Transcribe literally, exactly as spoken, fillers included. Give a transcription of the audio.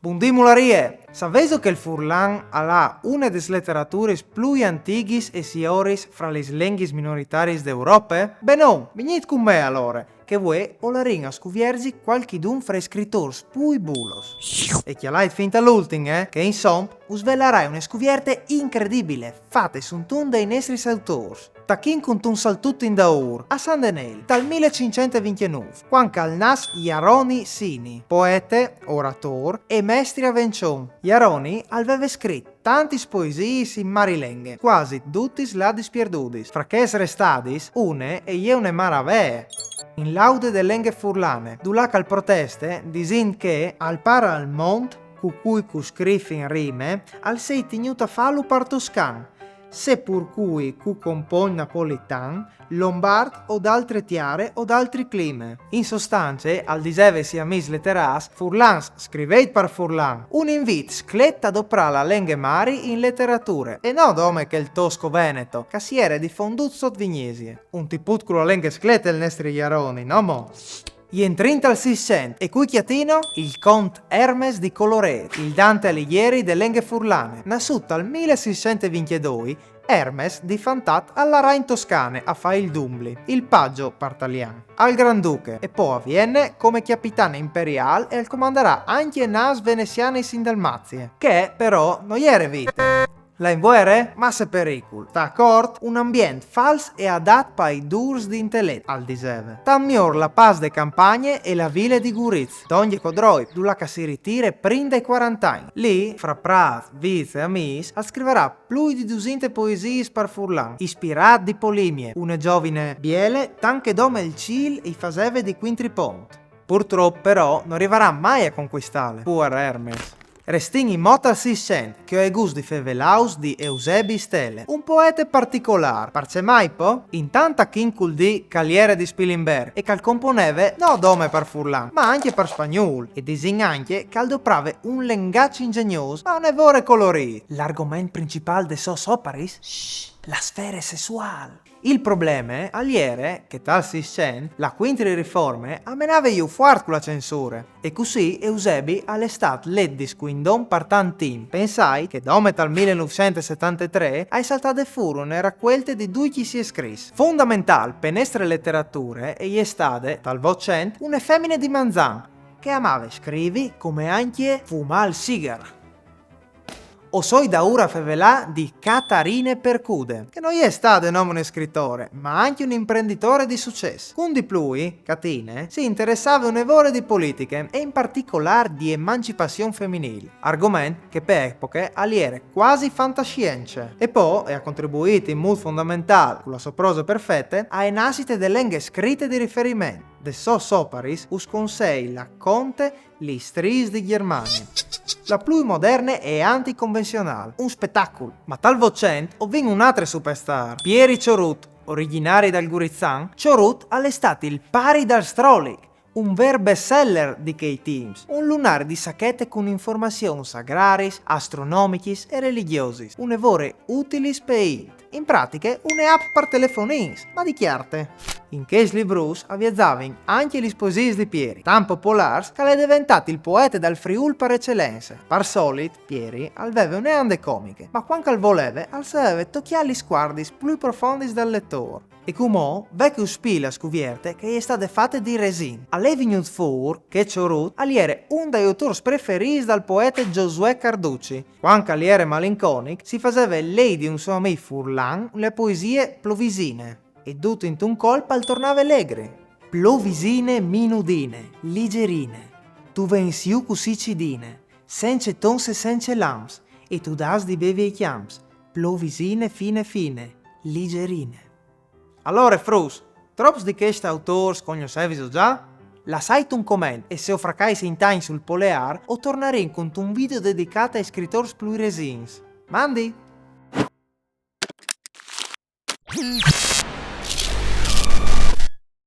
Bundì mularie! Savêso che il furlan al à une des literaturis plui antighis e sioris fra lis lenghis minoritariis de Europe? Benon, vignît cun me alore, che vuê o larìn a scuvierzi cualchidun fra i scritôrs plui bulos. E cjalait fin tal ultin, eh, che insom us velarai une scuvierte incredibile, fate suntun dai nestris autôrs. Tachìn cuntun saltut indaûr, a San Denêl, tal mil cinccent e vincjenûf, cuant che al nas Jaroni Sini, poete, oratôr e mestri a Vençon. Jaroni al veve scrit tantis poesiis in marilenghe, cuasi dutis ladis pierdudis. Fra chês restadis, une e je une maravee. In laude de lenghe furlane, dulà che al proteste, disint che al pâr al mont, cu cui che o scrîf in rime, al sei tignût a fâlu par toscan, se pûr cui che o compon in napolitan, lombart o d'altre tiare o d'altri clime. In sostance, al diseve ai siei amîs leterâts: furlans, scrivêt par furlan, un invît sclet a doprâ la lenghe mari in leterature, e no dome chel tosco-veneto, che si jere difondût sot Vignesie. Un tiput cu la lenghe sclete il nestri Jaroni, no mo? Jentrìn tal Sîscent, e cui cjatìno? Il cont Ermes di Colorêt, il Dante Alighieri de lenghe furlane, nassût tal mil sîscent e vincjedoi. Ermes, di fantât, al larà in Toscane a fâ il dumbli, il paggio par talian, al Granduche, e po a Viene come cjapitan imperiâl, e al comandarà ancje nâs venesianis in Dalmazie, che però no jere vite. Là in vuere? Masse pericul. Sta acort, un ambient fals e adat pai dûrs di intelet, al diseve. Tant miôr la pâs de campagne e la vile di Guriz, dongje che o droi, dulà che si ritire prin dai cuarante agns. Li, fra prâts, vîts e amîs, al scrivarà plui di dusinte poesiis par furlan, ispirât di Polimie, une zovine biele, tant che dome il cîl i faseve di cuintri pont. Purtrop, però, no rivarà mai a concuistâle, puar Ermes. Restìn inmò tal Sîscent, che o ai gust di fevelâus di Eusebi Stele, un poete particolâr, parcè mai po? Intant tachìn cul dî che al jere di Spilimberc e che al componeve no dome par furlan, ma ancje par spagnûl, e disìn ancje che al doprave un lengaç inzegnôs, ma une vore colorît. L'argoment principâl des sôs oparis? Shh, la sfere sessuâl. Il probleme al jere che tal Sîscent la Cuintririforme a menave jù fuart cu la censure, e cussì Eusebi al è stât let di scuindon par tant timp. Pensait che dome tal mil nûfcent e setantetrê e je saltade fûr une racuelte di ducj i siei scrits. Fondamentâl pe nestre leterature e je stade, tal Votcent, une femine di manzan, che e amave scrivi come ancje fumâ il sigar. O soi daûr a fevelâ di Catarine Percude, che no je stade nome une scritore, ma ancje une imprenditore di sucès. Cun di plui, Catine si interessave une vore di politiche e in particolâr di emancipazion feminîl, argoment che pe epoche al jere cuasi fantascience. E po e à contribuît in mût fondamentâl, cu la sô prose perfete, ae nassite de lenghe scrite di riferiment. Des sôs oparis us consei la conte Lis striis di Gjermanie. La plui moderne e anticonvencionâl, un spetacul. Ma tal Votcent o vin un altri superstar, Pieri Çorut, origjinari dal Gurizan. Çorut al è stât il pari dal Strolic, un vêr bestseller di chei timps, un lunari di sachete cun informazions agrariis, astronomichis e religjosis, une vore utilis pe int. In pratiche, une app par telefonins, ma di cjarte. In chescj librus a viazavin ancje lis poesiis di Pieri, tant popolârs che al è deventât il poete dal Friûl par ecelence. Par solit, Pieri al veve une ande comiche, ma cuant che al voleve al saveve tocjâ lis cuardis plui profondis dal letôr. E cumò ve che us spii la scuvierte che e je stade fate di resin. Al è vignût fûr che Çorut al jere un dai autôrs preferîts dal poete Giosuè Carducci. Cuant che al jere malinconic, si faseve lei di un so amì furlan la poesie Plovisine, e dut intun colp al tornave legri. Plovisine minudine, ligerine, tu vens jù cussì cidine, cence tons e cence lamps, e tu dâs di bevi ai cjamps, plovisine fine fine, ligerine. Alore, fruts, trops di chescj autôrs cognosseviso za? Lassait un coment e se o fracais in tagn sul poleâr, o tornarìn cuntun video dedicât ai scritôrs plui resins. Mandi!